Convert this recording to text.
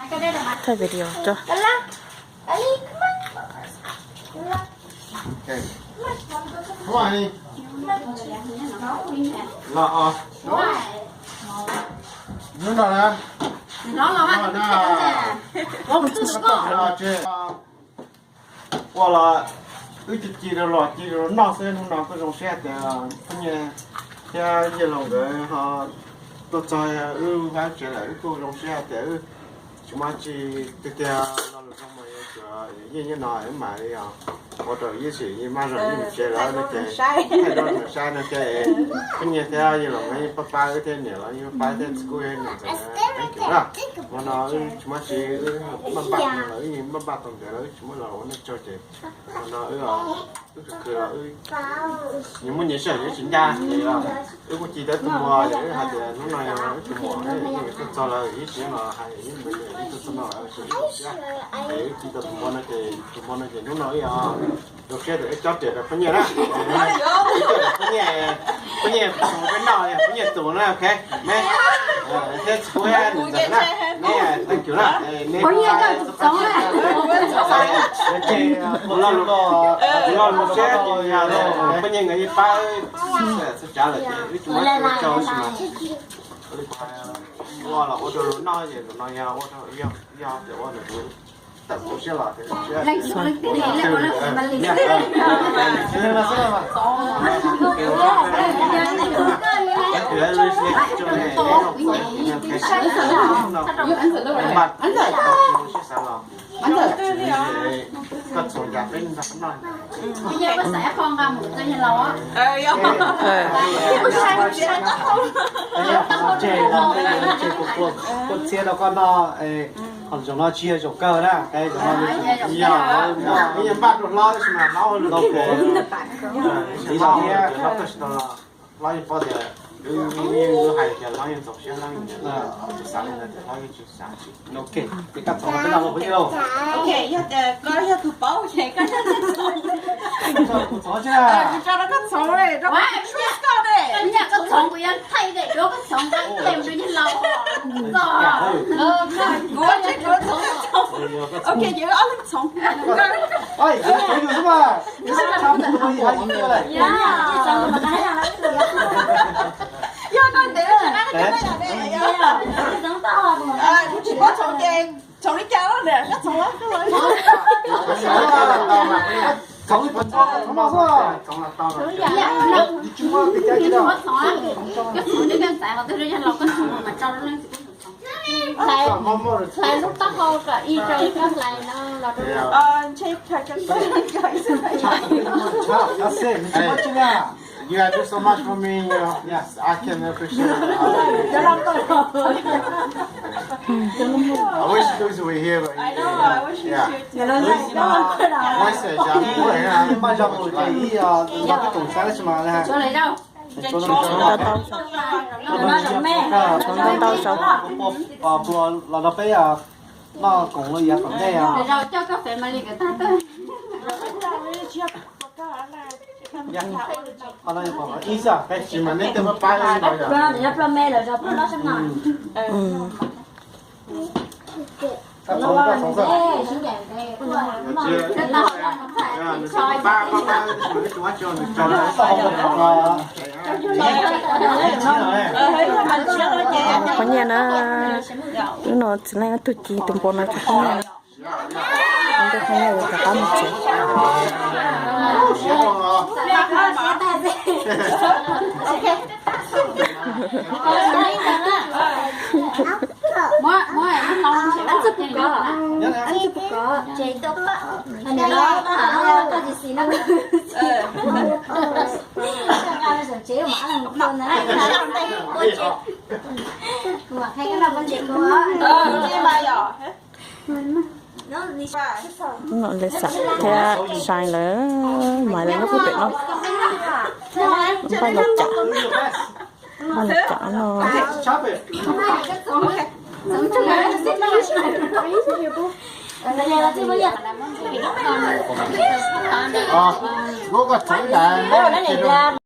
Thaij video tso. Ua los wb ci ci rau los ci rau noj xwb, hnub no kuj zoo siab tias poj niam thiab yawg laus nkawd ho tuaj txog wb vaj tsev lawm, wb kuj zoo siab tias wb tsis muaj tsi tiag tiag. Lo lus zoo mas yuav tsum yeej nyob no wb mam li ua rau ib sim maj zoo ib mus tsev lawm no ces, thaij rau saib no ces poj niam thiab yawg laus nkawd yeej pab pab wb thiab, niam los yeej pab thiab, txiv kuj yog niam ntxawm na. Thank you na. Hmo no wb tsis muaj tsi, wb maj npaj no los wb yeej maj npaj tau ntev los wb tsis muaj los ua neej tsaug ces hmo no wb, wb khwv khwv los wb nyias muaj nyias sij hawm, wb tsis ncaj ces wb kuj ci tau tus npua, wb hais tias hnub no yog wb tus muam tuaj txog lawm, ib sim no hais ib sim tuaj txog no lawm, wb ci tau tus npua no ces, tus npua no ces hnub no wb yog zoo siab tias wb cob riam rau poj niam na. Wb cob riam poj niam, poj niam tus peb noj, poj niam tus na, ok. Neb thiab txiv kuj niam ntxawm na, neb thank you na. Poj niam tus txoov na. Kuv lo lus, kuv lo lus siab ces yog poj niam nkawd yeej pab txhua tsav lawm ces wb tsis muaj tsi ua tsaug tab sis mas ua los ua rau luag noj ces zaum no yog ua rau yog tias ua ntawm kuv tawm kuv siab los tias siab. Koj txhoov cas peb nrog noj. Kuv txiav rau koj noj, qhov zaum no tsis yog zaum kawg na, zaum no yog npaj rau hlob tab sis mas hlob ua lus txiv los thiab. Hlob yeej paub tias wb, wb hais tias hlob yeej txaus siab, hlob yeej xav li ntawd tias hlob yeej tsis xav. Ok, ces koj txhoov peb noj los peb noj. Ok, yog tias koj yog tus paub ces koj txhoov. Kuv txhoov tsis, kuv tso rau koj txhoov, rau koj txhoov, kuv yuav thaij de rau koj txhoov, koj thaij mus rau yawg laus. Kuv tsis, kuv txhoov. Ok, ces ob leeg txhoov. Oi, txhoov yus xwb mas. Yog koj ntev, kuv tsis paub txhoov ces txhoov li cas los ntiag, koj txhoov los. Txhoov li puas txhoov, txhoov no xwb. Koj txhoov, koj txhoov, koj txhoov, koj txhoov, koj txhoov, koj txhoov, koj txhoov, koj txhoov, hlais lub taub hau kom ib rau koj hlais no los rau. Ntshe kha kha. You have do so much for me, you know. Yes, I can appreciate it. I wish Lucy were here, but I know, I wish she was here too. Lucy, Lucy, Lucy, ntau ntau saud. Noj koom los yav tom ntej os. Ib xwb, tab sis mas neb tej pab pab. Poj niam na, hnub no txiv neej ob tug ci tus npua no rau poj niam na. Ntej poj niam yuav rov qab mus tsev. Nom li xam thiab sai lawm, mas lawv nyob puag pem no. Npaj los cam, npaj los cam no.